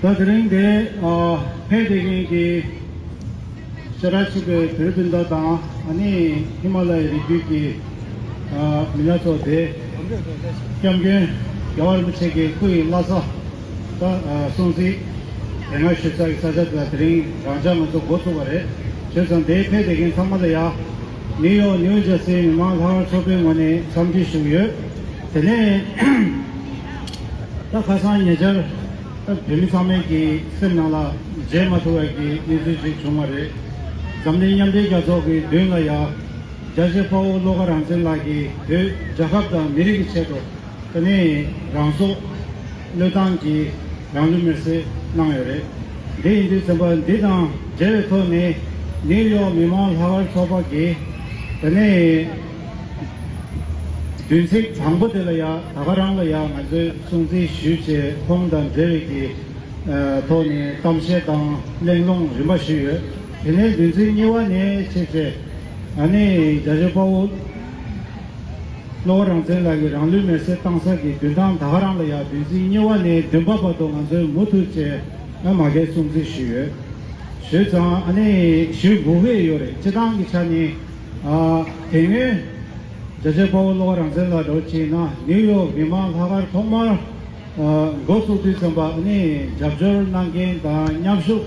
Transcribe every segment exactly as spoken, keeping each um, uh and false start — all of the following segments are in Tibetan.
ད་དེ་རིང་འདིར་ཨ་ཕེབས་བསྡད་མཁན་གྱི་ཤ་ཁྲག་གཅིག་པའི་བོད་རིགས་སྤུན་ཟླ་དང་། ཨ་ནི་ཧི་མ་ལ་ཡའི་རི་རྒྱུད་ཀྱི་ཨ་མི་སྣ་ཚོ་དེ་སྐྱབས་མགོན་རྒྱལ་བ་རིན་པོ་ཆེ་གི་སྐུ་ཡི་བླ་གཟའ་ད་ཨ་སྲུང་བརྩི་དེ་སྔ་ཞུ་ས་གི་ས་ཆ་དེ་ལ་དེ་རིང་རང་འཇགས་ང་ཚོ་འགོ་བཙུགས་པ་རེད། བྱས་ཙང་འདིར་ཕེབས་བསྡད་མཁན་ཚང་མ་ལ་ཡ་ནིའུ་ཡོག་ནིའུ་ཇར་སིའི་མི་མང་ལྷག་དཀར་ཚོགས་པའི་ངོས་ནས་འཚམས་འདྲི་ཞུ་གི་ཡོད། དེ་ནས་ད་ཁ་སང་ཉེ་ཆར་ད་བོད་མི་ཚང་མའི་གི་སེམས་ནང་ལ་བརྗེད་མ་ཐུབ་པའི་གི་གནས་ཚུལ་ཞིག་བྱུང་བ་རེད། འཛམ་གླིང་མཉམ་འབྲེལ་རྒྱལ་ཚོགས་ཀྱི་མདུན་ལ་ཡ་རྒྱལ་གཅེས་དཔའ་བོ་བློ་དགའ་རང་བཙན་ལགས་ཀྱིས་བོད་རྒྱལ་ཁབ་དང་མི་རིགས་ཀྱི་ཆེད་དུ་དེ་ནས་རང་སྲོག་བློས་བཏང་གིས་རང་ལུས་མེར་སྲེག་གནང་ཡོད་རེད། འདི་ཡིན་དུས་ཙམ་པ་འདི་དང་འབྲེལ་བའི་ཐོག་ནས་ནིའུ་ཡོག་མི་མང་ལྷག་དཀར་ཚོགས་པ་གིས་དེ་ནས་བདུན་ཚིགས་དང་པོ་དེ་ལ་ཡ་ད་ག་རང་ལ་ཡ་ང་ཚོས་སྲུང་བརྩི་ཞུས་བྱས། ཁོང་དང་འབྲེལ་བའི་གི་ཐོག་ནས་གཏམ་བཤད་དང་གླེང་སློང་རིམ་པ་ཞུས་ཡོད། དེ་ནས་བདུན་ཚིགས་གཉིས་པ་ནས་བྱས་བྱས་ཨ་ནི་རྒྱལ་གཅེས་དཔའ་བོ་བློ་དགའ་རང་བཙན་ལགས་ཀྱིས་རང་ལུས་མེར་སྲེག་བཏང་ས་གི་བདུན་ཐང་ད་ག་རང་ལ་ཡ་བདུན་ཚིགས་གཉིས་པ་ནས་བདུན་པ་བར་དུ་ང་ཚོས་མུ་མཐུད་བྱས་ཨ་མ་གའི་སྲུང་བརྩི་ཞུས་ཡོད། ཞུས་ཙང་ཨ་ནི་ཞུ་དགོས་ཀྱི་ཡོད་རེད། སྤྱི་བཏང་གི་ཆ་ནས་ཨ་དེ་སྔོན་རྒྱལ་གཅེས་དཔའ་བོ་བློ་དགའ་རང་བཙན་ལགས་འདྲ་བོ་བྱས་ན་ནིའུ་ཡོག་མི་མང་ལྷག་དཀར་ཐོག་མར་ཨ་འགོ་བཙུགས་དུས་ཙམ་པ་ཨ་ནི་རྒྱབ་སྐྱོར་གནང་མཁན་དང་མཉམ་ཞུགས་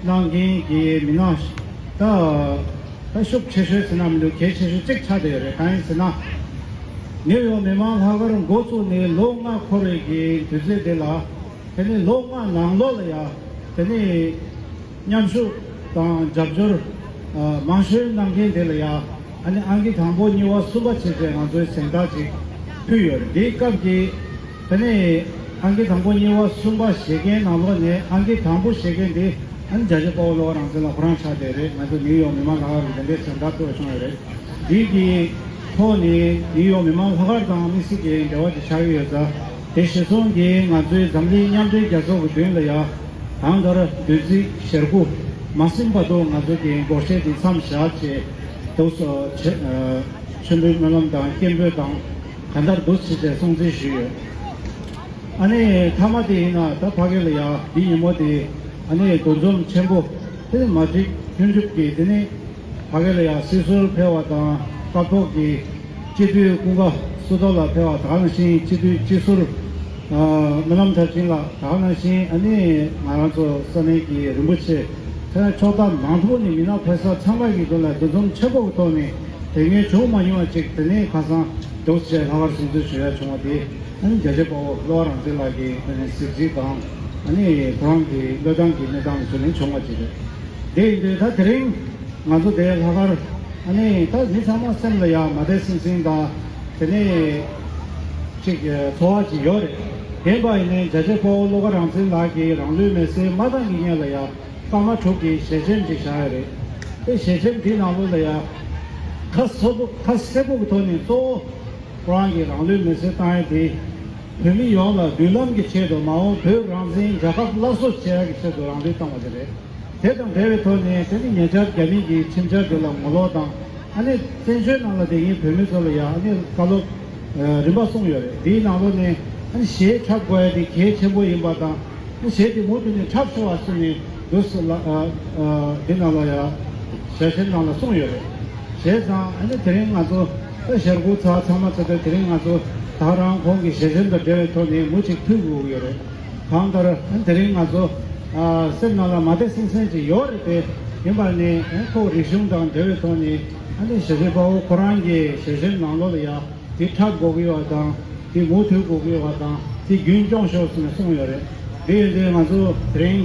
གནང་མཁན་གྱི་མི་སྣ་ད་ད་ཤུགས་ཆེ་ཤོས་ཟེར་ན་མི་འདུག་གལ་ཆེ་ཤོས་གཅིག་ཆགས་བསྡད་ཡོད་རེད། གང་ཡིན་ཟེར་ན་ནིའུ་ཡོག་མི་མང་ལྷག་དཀར་འགོ་བཙུགས་ནས་ལོ་ལྔ་འཁོར་བའི་གི་དུས་ཚོད་དེ་ལ་དེ་ནི་ལོ་ལྔ་ནང་ལོགས་ལ་ཡ་དེ་ནི་མཉམ་ཞུགས་དང་རྒྱབ་སྐྱོར་ཨ་མང་ཤོས་གནང་མཁན་དེ་ལ་ཡ་ཨ་ནི་ཨང་ཀི་དང་པོ་གཉིས་པ་གསུམ་པ་བྱས་ཏེ་ང་ཚོས་གཟེངས་རྟགས་ཅིག་ཕུལ་ཡོད་རེད། འདིའི་སྐབས་ཀྱི་དེ་ནས་ཨང་ཀི་དང་པོ་གཉིས་པ་གསུམ་པ་བཞེས་མཁན་ནང་ལོགས་ནས་ཨང་ཀི་དང་པོ་བཞེས་མཁན་དེ་ཨ་ནི་རྒྱལ་གཅེས་དཔའ་བོ་བློ་དགའ་རང་བཙན་ལགས་ཁོ་རང་ཆགས་བསྡད་རེད། ང་ཚོ་ནིའུ་ཡོག་མི་མང་ལྷག་དཀར་གྱི་དེ་འདྲའི་གཟེངས་རྟགས་ཐོབ་བྱུང་ཡོད་རེད། འདི་གི་ཐོག་ནས་ནིའུ་ཡོག་མི་མང་ལྷག་དཀར་དང་དམིགས་བསལ་གྱི་འབྲེལ་བ་ཅིག་ཆགས་ཀྱི་ཡོད་ཙང་། དེ་གཞིར་བཟུང་གིས་ང་ཚོའི་འཛམ་གླིང་མཉམ་འབྲེལ་རྒྱལ་ཚོགས་ཀྱི་མདུན་ལ་ཡ་གང་ལྟར་བདུན་ཚིགས་ཞེ་དགུ་མ་ཟིན་བར་དུ་ང་ཚོ་གི་སྒོར་གཞས་འདི་མཚམས་བཞག་བྱས་འདུག་སོ་ཆེ་ཨ་མཆོད་འབུལ་སྨོན་ལམ་དང་སྐད་འབོད་དང་གང་ལྟར་འདུག་བྱས་བྱས་སྲུང་བརྩི་ཞུས་ཡོད། ཨ་ནི་མཐའ་མ་དེ་ཡིན་ན་ད་ཕ་གི་ལ་ཡ་འདི་ཉིན་མོ་དེ་ཨ་ནི་འདུ་འཛོམས་ཆེན་པོ་དེ་མ་བསྒྲིགས་ལྷུན་གྲུབ་ཀྱིས་དེ་ནི་ཕ་གི་ལ་ཡ་སྲིད་ཟུར་ཕེབས་པ་དང་སྐབས་ཐོག་གི་སྤྱི་འཐུས་ཀུན་དགའ་བསུ་ཐོག་ལ་ཕེབས་པ་དང་། ནང་བཞིན་སྤྱི་འཐུས་སྤྱི་ཟུར་ཨ་སྨོན་ལམ་མཐར་ཕྱིན་ལགས། དེ་ནང་བཞིན་ཨ་ནི་ང་རང་ཚོ་ས་གནས་ཀྱི་རིན་པོ་ཆེ་ཕྱོགས་མཐའ་མང་པོ་ནས་མི་སྣ་ཕེབས་ས་ཚང་མ་གི་མདུན་ལ་འདུ་འཛོམས་ཆེན་པོ་གི་ཐོག་ནས་དེ་སྔོན་བྱུང་མ་མྱོང་བ་ཅིག་དེ་ནས་ཁ་སང་འདུག་བྱས་ལྷག་དཀར་སྲུང་བརྩི་ཞུ་ཡ་བྱུང་བ་དེ། ཨ་ནི་རྒྱལ་གཅེས་དཔའ་བོ་བློ་དགའ་རང་བཙན་ལགས་ཀྱི་ཨ་ནི་གཟི་བརྗིད་དང་། ཨ་ནི་ཁོ་རང་གི་བློས་བཏང་གི་གནས་སྟངས་ལ་གཞིགས་ནས་བྱུང་བ་ཅིག་རེད། དེ་ཡིན་དུས་ད་དེ་རིང་ང་ཚོ་དེ་ལྷག་དཀར་ཨ་ནི་ད་མི་ཚང་མ་སེམས་ལ་ཡ་མ་བདེ་སིང་སིང་དང་། དེ་ནས་ཅིག་ཚོར་བ་ཅིག་ཡོད་རེད། ཡིན་པ་ཡིན་ནའི་རྒྱལ་གཅེས་དཔའ་བོ་བློ་དགའ་རང་བཙན་ལགས་ཀྱིས་རང་ལུས་མེར་སྲེག་མ་བཏང་གི་སྔོན་ལ་ཡ་སྐར་མ་དྲུག་གི་ཞལ་ཆེམས་ཅིག་བཞག་ཡོད་རེད། དེ་ཞལ་ཆེམས་དེའི་ནང་ལོགས་ལ་ཡ་ཁ་གསལ་པོ་ཁ་གསལ་པོ་གི་ཐོག་ནས་གཙོ་བོ་ཁོ་རང་གིས་རང་ལུས་མེར་སྲེག་བཏང་ཡ་དེ་བོད་མི་ཡོངས་ལ་མདུན་ལམ་གྱི་ཆེད་དུ་མ་འོངས་བོད་རང་བཙན་རྒྱལ་ཁབ་སླར་གསོ་བྱེད་ཡ་གི་ཆེད་དུ་རང་ལུས་བཏང་བ་དེ་རེད། དེ་དང་འབྲེལ་བའི་ཐོག་ནས་དེ་ནི་ཉེ་ཆར་རྒྱ་མི་གིས་ཁྲིམས་འཆར་དེ་ལ་ངོ་ལོག་དང་། ཨ་ནི་བཙན་བྱོལ་ནང་ལ་བསྡད་མཁན་བོད་མི་ཚོ་ལ་ཡང་ཨ་ནི་བཀའ་སློབ་ཨ་རིམ་པ་གསུངས་ཡོད་རེད། དེའི་ནང་ལོགས་ནས་ཨ་ནི་གཞས་འཁྲབ་དགོས་ཡ་དེ་གལ་ཆེན་པོ་ཡིན་པ་དང་། ཨ་ནི་གཞས་དེ་མུ་མཐུད་ནས་འཁྲབ་ཆོག་པ་གསུངས་ནས་འདུག་སེ་ལ་ཨ་ཨ་དེ་ནང་ལ་ཡང་ཞལ་ཆེམས་ནང་ལ་གསུངས་ཡོད་རེད། བྱས་ཙང་ཨ་ནི་དེ་རིང་ང་ཚོ་ཨ་ཞལ་སྐུ་ཚར་ཚང་མ་ཚར་དུས་དེ་རིང་ང་ཚོ་ད་རང་ཁོང་གི་ཞལ་ཆེམས་དང་འབྲེལ་བའི་ཐོག་ནས་མུ་གཅིག་ཐུག་དགོས་ཀྱི་ཡོད་རེད། གང་ལྟར་དེ་རིང་ང་ཚོ་ཨ་སེམས་ནང་ལ་མ་བདེ་སེམས་སེམས་ཅིག་ཡོད་རེད་དེ། ཡིན་པ་ནི་ཨ་ཁོ་རིག་གཞུང་དང་འབྲེལ་བའི་ཐོག་ནས་ཨ་ནི་ཞལ་ཆེམས་དཔའ་བོ་ཁོ་རང་གི་ཞལ་ཆེམས་ནང་ལོགས་ལ་ཡ་དེ་འཁྲབ་དགོས་ཀྱི་ཡོད་པ་དང་། དེ་མུ་མཐུད་དགོས་ཀྱི་ཡོད་པ་དང་། དེ་རྒྱུན་སྐྱོང་ཤོག་ཟེར་ནས་གསུངས་ཡོད་རེད། དེ་ཡིན་དུས་ང་ཚོ་དེ་རིང་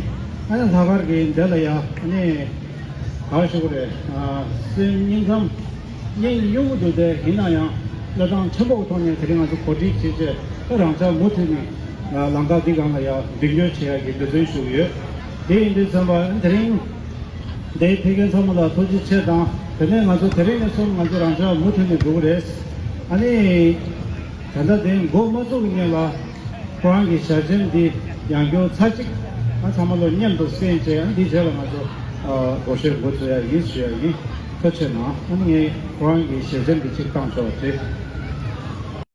ཨ་ནི་ལྷག་དཀར་གྱི་འདི་ལ་ཡ་ཨ་ནི་ག་རེ་ཞུ་དགོས་རེད། ཨ་སེམས་སྙིང་ཁམས་སྙིང་གཡོ་འགུལ་འདུག་སྟེ། ཡིན་ན་ཡང་བློས་བཏང་ཆེན་པོ་གི་ཐོག་ནས་དེ་རིང་ང་ཚོ་གོ་སྒྲིག་བྱས་རྗེས་ད་རང་ཅག་མུ་མཐུད་ནས་ལམ་ཁ་འདི་སྒང་ལ་ཡ་མདུན་སྐྱོད་བྱེད་ཡ་གི་འབད་བརྩོན་ཞུ་གི་ཡོད། དེ་ཡིན་དུས་ཙམ་པ་དེ་རིང་འདིར་ཕེབས་མཁན་ཚང་མ་ལ་ཐུགས་རྗེ་ཆེ་དང་། དེ་ནས་ང་ཚོ་དེ་རིང་ནས་བཟུང་ང་ཚོ་རང་ཅག་མུ་མཐུད་ནས་འགྲོ་གི་རེད། ཨ་ནི་ད་ལྟ་དེ་འགོ་མ་བཙུགས་ཀྱི་སྔོན་ལ་ཁོ་རང་གི་ཞལ་ཆེམས་འདི་ཡང་བསྐྱར་ཚར་གཅིག་ང་ཚང་མ་ལོ་མཉམ་དུ་གསན་བྱས། ཨ་ནི་འདིའི་རྗེས་ལ་ང་ཚོ་ཨ་སྒོར་གཞས་འགོ་བཙུགས་ཡ་ཡིན་ཞུ་ཡ་ཡིན། ཐུགས་རྗེ་གནང་། ཨ་ནི་ངས་ཁོ་རང་གི་ཞལ་ཆེམས་འདི་གཅིག་བཏང་ཆོག་དེ།